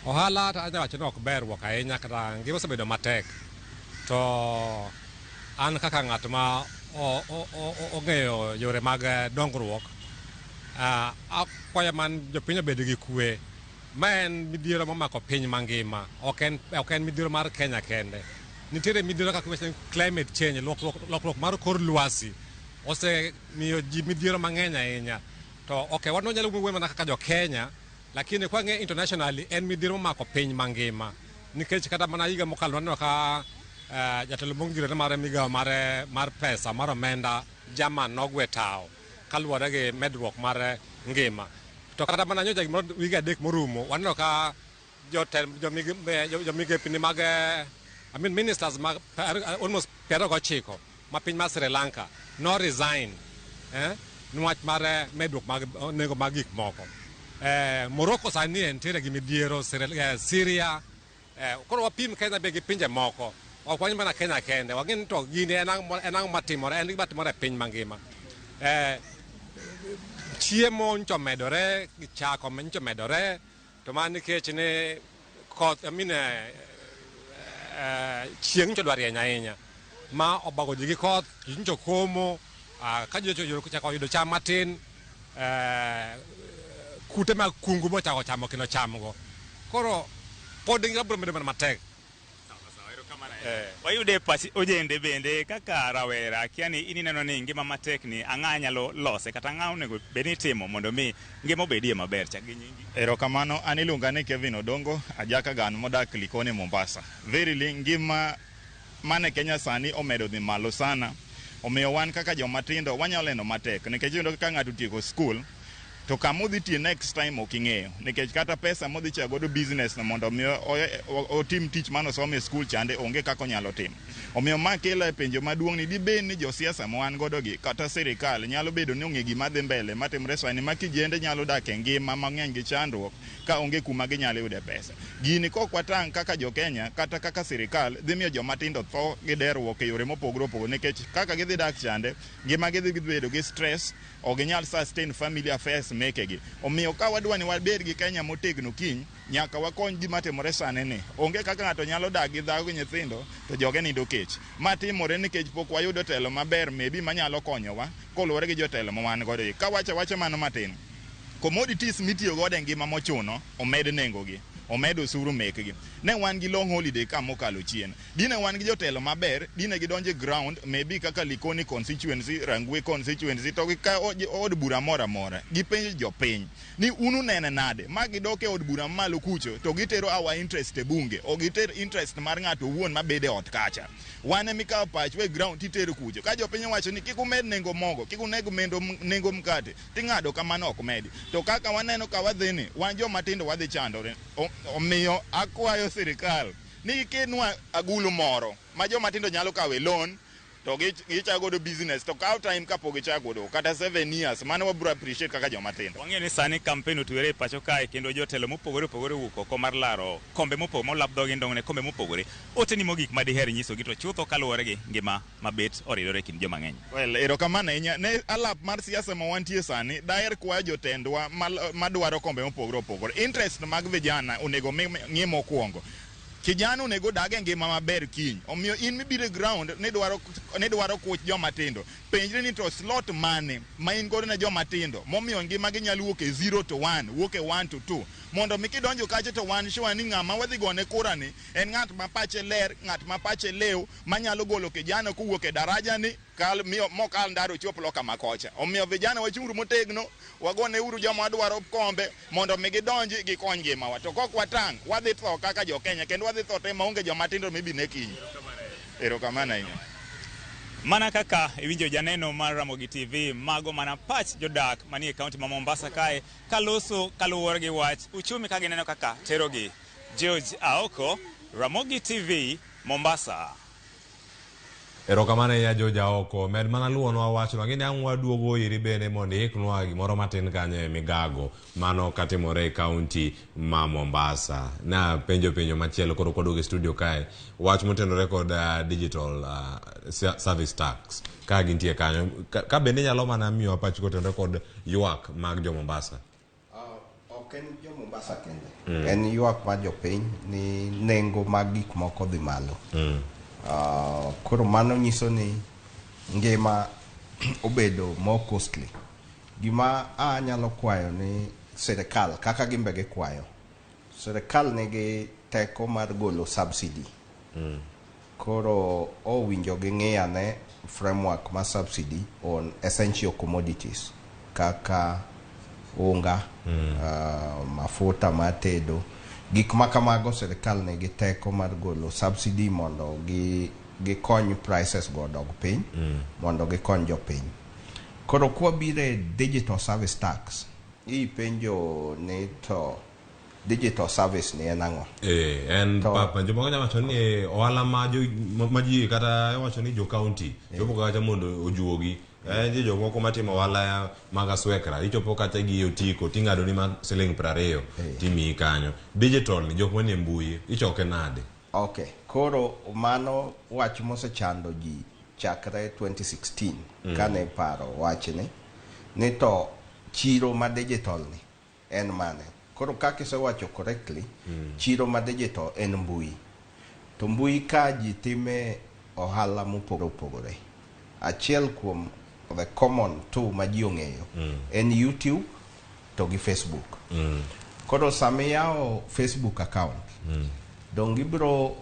Ohala to anyalo wacho ni ok ber wuok ahinya kata ngima osebedo matek. To an kaka ng'at ma ong'eyo yore mag dongruok, akwayo man jopiny obed gi kwe. Ma en midhiero momako piny mangima, ok en midhiero mar Kenya kende. Nitiere midhiero kaka iwacho ni climate change, lokruok mar kor lwasi osemiyo ji midhiero mang'eny ahinya. To ok wan wanyalo wuoyo mana kaka jo Kenya, lakini kwa ng'e internationally en midhiero momako piny mangima. Nikech kata mana higa mokalo waneno ka jatelo mongirore mar migawo mar pesa mar omenda German nogwe tawo kaluwore gi medruok mar ngima. To kata mana nyocha gimoro wige 3 morumo waneno ka jomigepni mag I mean ministers mag almost 29 ma piny mar Sri Lanka no resign niwach mar medruok mag nengo mag gik moko. Morocco sani entiere gi midhiero, Syria. Koro wapim Kenya be gi pinje moko. Ok wany mana Kenya kende, wang'e ni to gini en ang'o matimore, en gima timore e piny mangima. Chiemo nyocha omedore, chak nyocha omedore, to mana nikech ni koth, I mean, chieng' nyocha odwa rieny ahinya ma obago ji gi koth, ji nyocha komo, ka ji ochako yudo cham matin, kute mag kungu bochako chamo kendo chamgo. Koro pod ngima biro bedo mana matek. Wayude pach ojende bende kaka rawera, akia ni in ineno ni ngima matek ni ang'a nyalo lose kata ang'a onego bed ni itimo mondo mi ngima obedie maber. Chak gi nyingi. Erokamano, an iluonga ni Kevin Odongo, ajaka gan modak Likoni Mombasa. Verily ngima mane Kenya sani omedo dhi malo sana. Omiyo wan kaka joma tindo wanyalo neno matek nikech iyudo ka ng'ato otieko school to kama odhi tiye next time ok ing'eyo nikech kata pesa modhi chako godo business no mondo mi otim tich mane osomo e school chande onge kaka onyalo timo. Omiyo ma kelo e penjo maduong' ni dibed ni josiasa ma wan godo gi kata sirikal nyalo bedo ni ong'e gima dhi mbele matimore sani ma kijende nyalo dak e ngima mang'eny gi chandruok ka onge kuma ginyalo yude pesa. Gini kok watang' kaka jo Kenya kata kaka sirikal dhi miyo joma tindo tho gi derruok e yore mopogore opogore nikech kaka gidhi dak chande ngima gidhi bedo gi stress, ok ginyal sustain family affairs mekegi. Omiyo ka wadwa ni wabed gi Kenya motegno kiny, nyaka wakony gima timore sani ni. Onge kaka ng'ato nyalo dak gi dhako gi nyithindo to joge nindo kech. Ma timore nikech pok wayudo telo maber maybe manyalo konyowa koluwore gi jotelo ma wan godo. Ka wacho awacha mano matin, commodities mitiyo godo e ngima mochuno omed nengogi, omed osuru mekgi. Ne wan gi long holiday ka mokalo chien. Dine wan gi jotelo maber, dine gidonjo e ground maybe kaka Likoni constituency, Rangwe constituency, to gi ka od bura moro amora. Gipenjo jopiny ni un unene nade ma gidok e od bura malo kucho to gitero our interest e bunge, ok giter interest mar ng'ato owuon mabede ot kacha. Wan ema ikawo pachwa e ground titero kucho. Ka jopiny owacho ni kik umed nengo mogo, kik uneg nengo mkate, ting'ado kamano ok medi. To kaka waneno ka wadhi ni, wan joma tindo wadhi chandore. Omiyo akwayo sirikal ni gikelnwa agulu moro ma joma tindo nyalo kawe loan to gichako godo business to kaw time kapok gichako godo kata 7 years, mano wabiro appreciate kaka joma tindo. Wang'eyo ni sani campaign otwere e pacho kae kendo jotelo mopogore opogore owuok oko mar laro kombe mopogore molap dhogi ndong' ne kombe mopogore. Oteni mogik ma diher nyisogi to chutho kaluwore gi ngima mabet oridore e kind joma ng'eny. Well, erokamano ahinya. Ne alap mar siasa ma wantie sani, daher kwayo jotendwa madwaro kombe mopogore opogore. Interest mag vijana onego ng'i mokwongo. Kijana onego odag e ngima maber kiny. Omiyo in mibiro e ground nidwaro nidwaro kuch joma tindo. Penjri ni to slot mane ma in godo ne joma tindo momiyo ngima gi nyalo wuok e 0 to 1, wuok e 1 to 2. Mondo mi kidonjo kacha to wan sure ni ng'ama wadhi gone kura ni en ng'at ma pache ler, ng'at ma pache lew, manyalo golo kijana kowuok e daraja ni kal miyo mokal ndara ochop loka makocha. Omiyo vijana wachung'uru motegno, wagone uru joma wadwaro kombe mondo mi gidonji gikony ngimawa. To kok watang', wadhi tho kaka jo Kenya kendo wadhi tho te maonge joma tindo mibi ne kiny. Erokamano ahinya. Mana kaka iwinjo janeno mar Ramogi TV, mago mana pach jodak manie kaunti ma Mombasa kae kaloso kaluwore gi wach uchumi ka gineno kaka terogi. George Aoko, Ramogi TV, Mombasa. Erokamano ahinya George Aoko. Med mana luwonwa wachno. Ang'e ni ang' waduogo iri bende mondo iiknwa gimoro matin kanyo e migago mano katimore e kaunti ma Mombasa. Na penjo penjo machielo koro kwaduogo e studio kae. Wach motenore kod digital service tax ka gintie kanyo. Ka, ka bende inyalo mana miyowa pachi kotenore kod ywak mag jo Mombasa. Ok en jo Mombasa kende. En ywak mar jopiny ni nengo mag gik moko dhi malo. Koro mano nyiso ni ngima obedo more costly. Gima anyalo kwayo ni sirikal kaka gimbe gikwayo. Sirikal nigi teko mar golo subsidy. Koro owinjo ging'i ane framework mar subsidy on essential commodities kaka unga, mafuta mar tedo, gik ma kamago sirikal nigi teko mar golo subsidy mondo gi gikony prices go odog piny mondo gikony jopiny. Koro kwabiro e digital service tax, ipenjo ni to digital service ni en ang'o? Eh, en papa jomoko nyalo wacho ni ohala ma jo ma ji kata iwacho ni jo county chopo kacha mondo ojuogi. Eh, nitie jomoko matimo ohala mag aswekra ichopo kacha gi otiko ting'ado ni ma siling 20 timiyi kanyo. Digital ni jok manie mbui ichoke nade? Okay, koro mano wach mosechando ji chakre 2016 kane paro wachni ni to chiro ma digital ni en mane. Koro kaka isewacho correctly, chiro ma digital en mbui. To mbui ka ji time ohala mopogore opogore. Achiel kuom the common two ma ji ong'eyo en YouTube to gi Facebook. Koro sama iyawo Facebook account, dong ibiro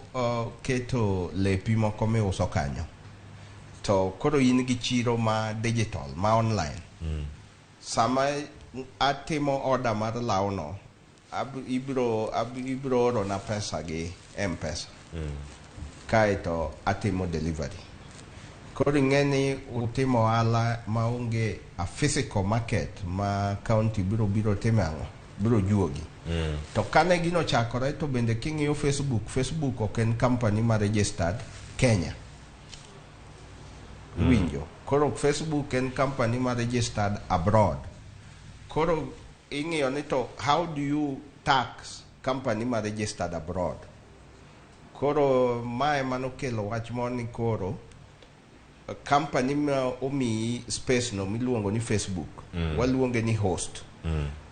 keto lepi moko miuso kanyo. To koro in gi chiro ma digital, ma online. Sama atimo order mar lawno, ibiro orona pesa gi M-Pesa. Kaeto atimo delivery. Koro ing'e ni utimo ohala maonge a physical market ma county biro biro time ang'o? Biro juogi. To kane gino ochakore to bende king'iyo Facebook, Facebook ok en company ma registered Kenya. Iwinjo? Koro Facebook en company ma registered abroad. Koro ing'iyo ni to how do you tax company ma registered abroad? Koro mae manokelo wach moro ni koro company ma omiyi space no miluongo ni Facebook, waluonge ni host.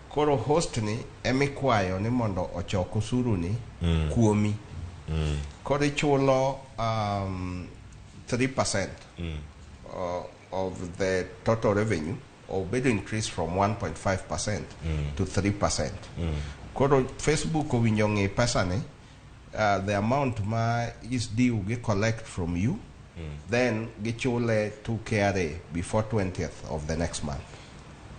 Koro host ni emikwayo ni mondo ochok osuru ni kuomi. Koro ichulo 3% of the total revenue, obedo increase from 1.5% to 3%. Koro Facebook owinjo ng'i pesa ni, the amount ma is due gi collect from you, then gichule to KRA before 20th of the next month.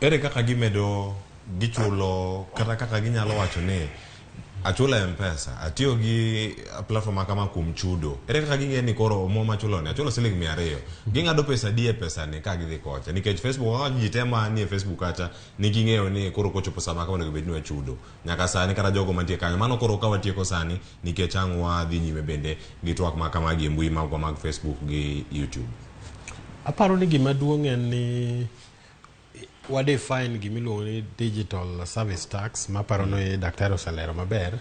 Ere kaka gimedo gichulo kata kaka ginyalo wacho ni achulo e M-Pesa, atiyo gi platform ma kama kuom chudo. Ere kaka ging'e ni koro omuom machulo ni achulo siling 200. Ging'ado pesa adi e pesa ni ka gidhi kocha nikech Facebook kaka ji te manie Facebook kacha niging'eyo ni koro kochopo sama kama onego bed ni wachudo. Nyaka sani kata jogo mantie kanyo mano koro ka watieko sani nikech ang' wadhi nyime bende gi twak ma kamagi e mbui magwa mag Facebook gi YouTube. Aparo ni gima duong' en ni wa define gima iluongo ni digital service tax maparo ni daktari oselero maber.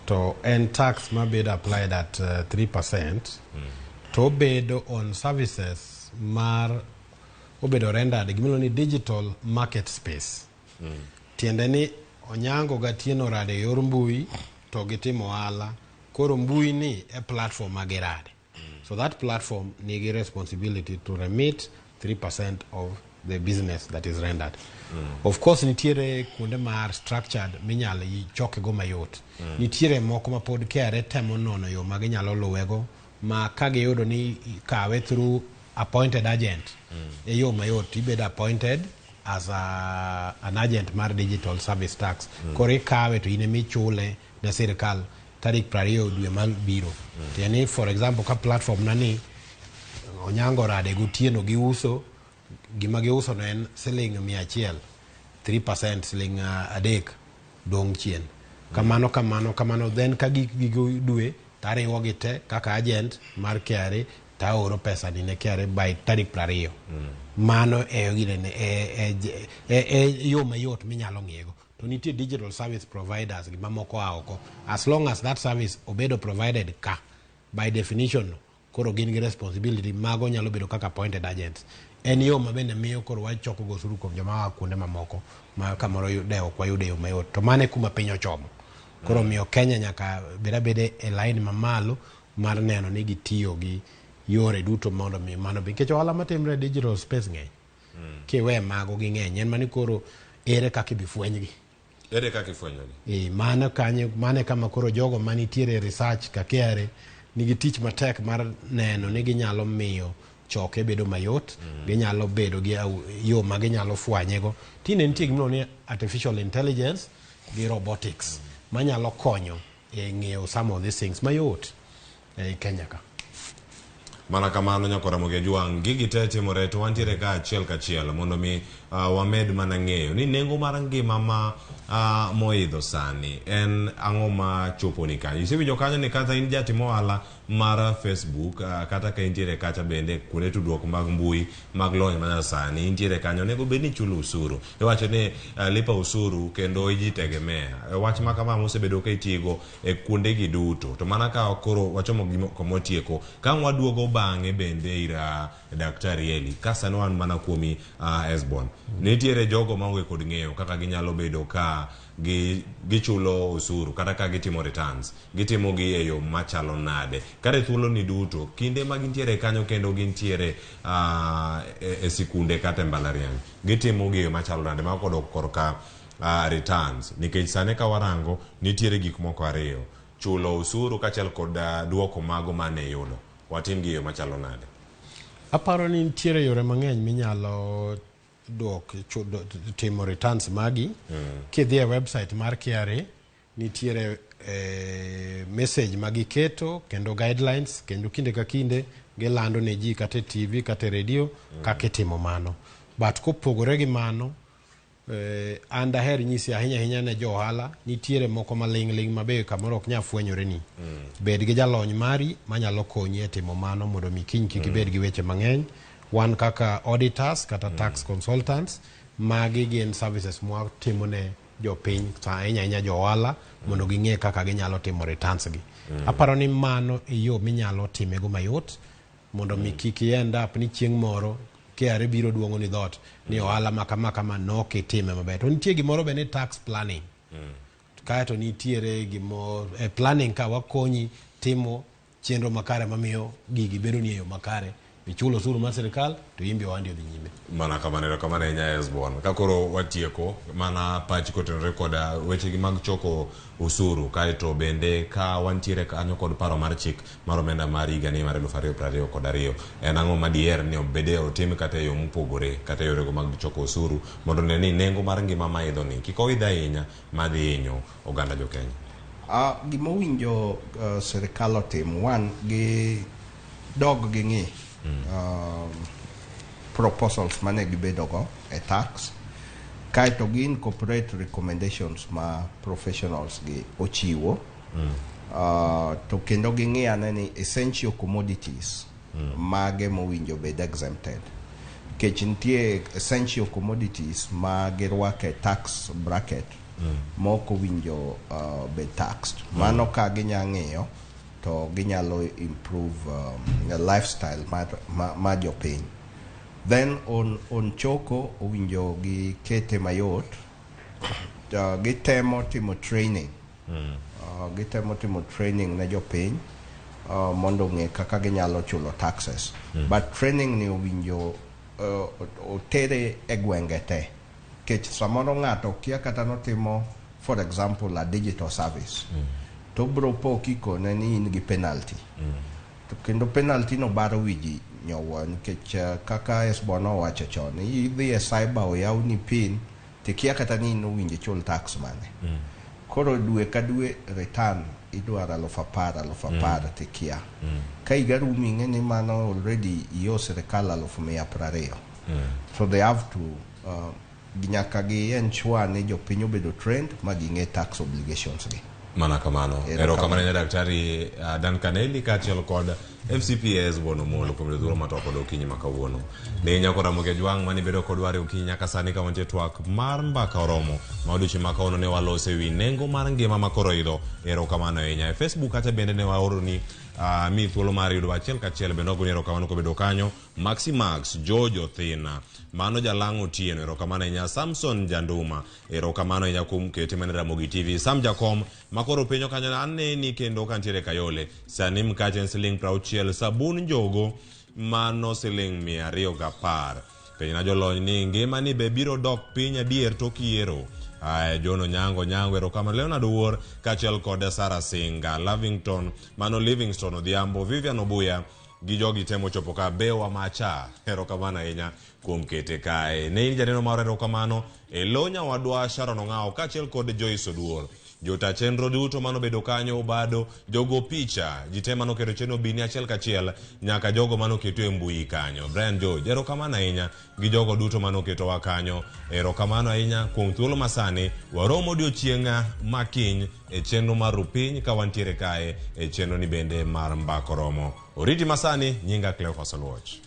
To en tax mabedo applied at 3% to obedo on services mar obedo rendered gima iluongo ni digital market space. Tiende ni Onyango gatieno orado e yor mbui to gitimo ohala. Koro mbui ni e platform ma girade. So that platform nigi responsibility to remit 3% of the business that is rendered. Of course nitiere kuonde mar structured minyalo chokego mayot. Nitiere moko ma pod KRA temo nono yo ma ginyalo luwego ma ka giyudo ni kawe through appointed agent e yo mayot ibedo appointed as an agent mar digital service tax. Koro ikawe to in emichule ne sirikal tarik 20 dwe mabiro. Tiende ni, for example, ka platform na ni Onyango Rade gotieno giuso gima giuso no en siling 100, 3% siling 3 dong' chien kamano kamano kamano. Then ka gik gigo dwe tariwo gi te kaka agent mar KRA taoro pesa ni ne KRA by tarik 20. Mano e ginene e yo mayot minyalo ng'iyego. To nitie digital service providers gi mamoko a oko. As long as that service obedo provided ka by definition, koro gin gi responsibility. Mago nyalo bedo kaka appointed agents. En yo ma bende miyo koro wachoko go osuru kuom joma oa kuonde mamoko ma kamoro de ok wayudo e yo mayot. To mano e kuma piny ochomo. Koro miyo Kenya nyaka bed abeda e line mamalo mar neno ni gitiyo gi yore duto mondo mi mano bi, nikech ohala matimre e digital space ng'eny. Kiwe mago ging'eny, en mani koro ere kaka ibi fwenygi? Ere kaka ifwenyogi? E, mano kanyo, mano e kama koro jogo manitiere e research ka KRA nigi tich matek mar neno ni ginyalo miyo choke bedo mayot. Ginyalo bedo gi yo ma ginyalo fwanyego. Tinde nitie gimiluongo ni artificial intelligence gi robotics manyalo konyo e ng'eyo some of these things mayot ei Kenya ka. Mana kamano, nyakora Ramogi Ajwang', gigi te timore to wantiere ka achiel kachiel mondo mi wamed mana ng'eyo ni nengo mar ngima ma moidho sani en ang'o ma choponi kanyo. Isewinjo kanyo ni kata in jatim ohala mar Facebook, kata ka intiere kacha bende kuonde tudruok mag mbui mag lony manyasani intiere kanyo, onego bed ni ichulo usuru. Iwacho ni lipa usuru kendo ijitegemea. Wach ma kama mosebedo ka itigo e kuonde gi duto. To mana ka koro wachomo kama otieko, ka ang' waduogo bang'e bende ir Daktari Eli, ka sani wan mana kuomi, Esbon. Nitiere jogo maonge kod ng'eyo kaka ginyalo bedo ka gichulo osuru kata ka gitimo returns. Gitimo gi e yo machalo nade? Kare thuolo ni duto, kinde ma gintiere kanyo kendo gintiere e sikunde kata e mbalariany, gitimo gi e yo machalo nade? Mago kodok korka returns. Nikech sani ka warango, nitiere gik moko ariyo. Chulo osuru kaachiel kod duoko mago mane iyudo. Watim gi e yo machalo nade? Aparo ni nitiere yore mang'eny minyalo duok timo returns magi. Kidhi e website mar KRA, nitiere message ma giketo kendo guidelines, kendo kinde ka kinde gilando ne ji kata e TV kata e radio kaka itimo mano. But kopogore gi mano, an daher nyisi ahinya ahinya ne jo ohala, nitiere moko maling' ling' mabe kamoro ok nyal fwenyore ni. Bed gi jalony mari manyalo konyi e timo mano mondo mi kiny kik ibed gi weche mang'eny. Wan kaka auditors kata tax consultants, magi gin services mwatimo ne jopiny, ahinya ahinya jo ohala, mondo ging'e kaka ginyalo timo returns gi. Aparo ni mano e yo minyalo timego mayot mondo mi kik i end up ni chieng' moro KRA biro duong'o ni dhoot ni ohala ma kama kama nok itime maber. To nitie gimoro be ni tax planning. Kaeto nitiere gimo e planning ka wakonyi timo chenro makare mamiyo gigi bedo ni e yo makare, ichulo osuru mar sirikal to in be ohandi odhi nyime. Mana kamano, erokamano ahinya, Esbon. Ka koro watieko, mana pachi kotenore koda wechegi mag choko osuru, kaeto bende ka wantiere kanyo kod paro mar chik mar omenda mar higani mar 2022, en ang'o ma diher ni obede otim kata e yo mopogore kata e yorego mag choko osuru mondo ne ni nengo mar ngima maidho ni kik oidh ahinya madhi hinyo oganda jo Kenya? Gima owinjo sirikal otim, one, gi dog gi ng'i proposals mane gibedo go e tax, kaeto gi incorporate recommendations ma professionals gi ochiwo. To kendo ging'i ane ni essential commodities mage mowinjo bed exempted, nikech nitie essential commodities ma girwako e tax bracket mok owinjo bed taxed. Mano ka ginya ng'iyo to ginyalo improve lifestyle mar jopiny. Then on choko, owinjo gikete mayot, gitemo timo training. Gitemo timo training ne jopiny mondo ong'e kaka ginyalo chulo taxes. But training ni owinjo otere e gwenge te. Nikech samoro ng'ato kia kata notimo for example a digital service. To bro po kikone ni in gi penalty. To kendo penalty no baro wi ji nyowuoyo nikech kaka Esbon owacho chon idhi e cyber oyawni pin tikia kata ni in owinjo ichul tax mane. Koro dwe ka dwe return idwaro 10,000 10,000 tikia. Ka higa rumo ing'e ni mano already iyo sirikal 120,000. So they have to nyaka gi ensure ni jopiny obedo trained ma ging'e tax obligations gi. Mana kamano. Erokamano. Erokamano ne daktari Duncan Eli kaachiel kod FCPS Bwana Omolo kuom yudo thuolo matwak kod okinyi ma kawuono. Ne nyako Ramogi Ajwang' mane bedo kodwa e okinyi nyaka sani ka wantie twak mar mbaka oromo ma odiochieng' ma kawuono ne waloso ewi nengo mar ngima ma koro idho. Erokamano ahinya. E Facebook kacha bende ne waoroni mi thuolo mar yudo achiel kachiel bende wagoni erokamano kobedo kanyo. Maxi Max, George Othina, mano Jalang' Otieno, erokamano ahinya. Samson Janduma, erokamano ahinya kuom kete mana Ramogi TV. Sam Jakom, makoro penjo kanyo aneni kendo kantiere Kayole. Sani mkate en siling 60, sabun njogo mano siling 210. Penjna jolony ni ngima ni be biro dok piny adier tok yiero. Aya, John Onyango Onyango, erokamano. Leonard Owuor kaachiel kod Sarah Singa, Lavington, mano Livingstone Odhiambo, Vivian Obuya gi jogi temo chopo ka Bewa Macha, erokamano ahinya kuom kete kae. Ne in janeno mar erokamano e lo nyawadwa Sharon Ong'awo kaachiel kod Joyce Oduor. Jota chenro duto manobedo kanyo Obado, jogo picha, ji te manoketo chenro bini achiel kachiel nyaka jogo manoketo e mbui kanyo. Brian George, erokamano ahinya gi jogo duto manoketowa kanyo. Erokamano ahinya kuom thuolo masani. Waromo odiochieng' ma kiny e chenro mar Rupiny ka wantiere kae e chenro ni bende mar Mbaka Oromo. Oriti masani, nyinga Cleophas Oluoch.